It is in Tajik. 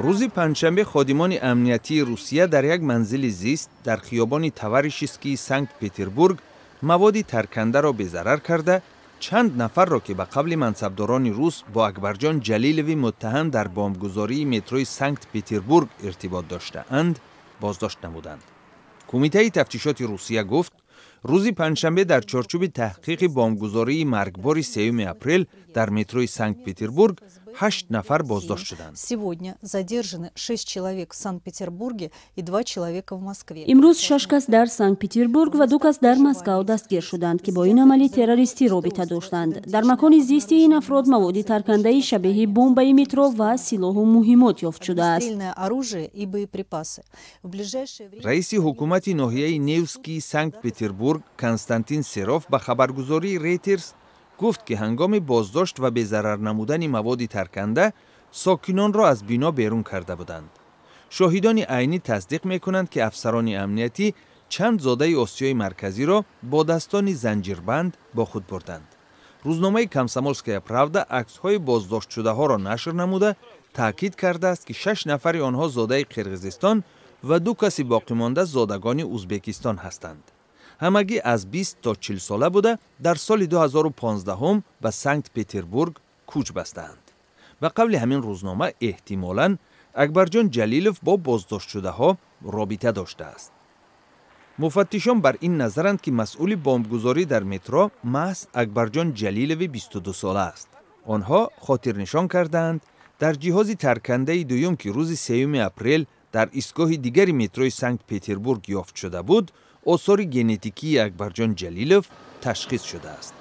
Рӯзи панҷшанбе ходимони амниятии Русия дар як манзили зист дар хиёбони Товарищескии Санкт-Петербург маводи таркандаро безарар карда, чанд нафарро, ки ба қавли мансабдорони рус бо Акбарҷон Ҷалилови муттаҳам дар бомбгузории метрои Санкт-Петербург иртибот доштаанд, боздошт намуданд. Кумитаи тафтишоти Русия гуфт, рӯзи панҷшанбе дар чорчӯби таҳқиқи бомбгузории маргбори 3 апрел дар метрои Санкт-Петербург ҳашт нафар боздошт шуданд. Сегодня задержаны шесть человек в Санкт-Петербурге и два человека в Москве. Имрӯз шаш кас дар Санкт-Петербург ва ду кас дар Москав дастгир шуданд, ки бо ин амали террористӣ робита доштанд. Дар макони зисти ин афрод маводи таркандаи шабеҳи бомбаи метро ва силоҳу муҳиммот ёфт шудааст. Огнестрельное оружие и боеприпасы. В ближайшее время Раиси ҳукумати ноҳияи Невскии Санкт-Петербург Константин Серов ба хабаргузории Рейтерс гуфт, ки ҳангоми боздошт ва безарар намудани маводи тарканда сокинонро аз бино берун карда буданд. Шоҳидони айнӣ тасдиқ мекунанд, ки афсарони амниятӣ чанд зодаи Осиёи Марказиро бо дастони занҷирбанд бо худ бурданд. Рӯзномаи «Комсомольская правда» аксҳои боздоштшудаҳоро нашр намуда, таъкид кардааст, ки шаш нафари онҳо зодаи Қирғизистон ва ду каси боқимонда зодагони Узбекистон ҳастанд. Ҳамагӣ аз 20 то 40 сола буда, дар соли 2015 ба Санкт Петербург кӯч бастаанд. Ба қавли ҳамин рӯзнома, эҳтимолан Акбарҷон Ҷалилов бо боздоштшудаҳо робита доштааст. Муфаттишон бар ин назаранд, ки масъули бомбгузорӣ дар метро маҳз Акбарҷон Ҷалилови 22сола аст. Онҳо хотирнишон кардаанд, дар ҷиҳози таркандаи дуюм, ки рӯзи 3 апрел дар истгоҳи дигари метрои Санкт Петербург ёфт шуда буд, осори генетикии Акбарҷон Ҷалилов ташхис шудааст.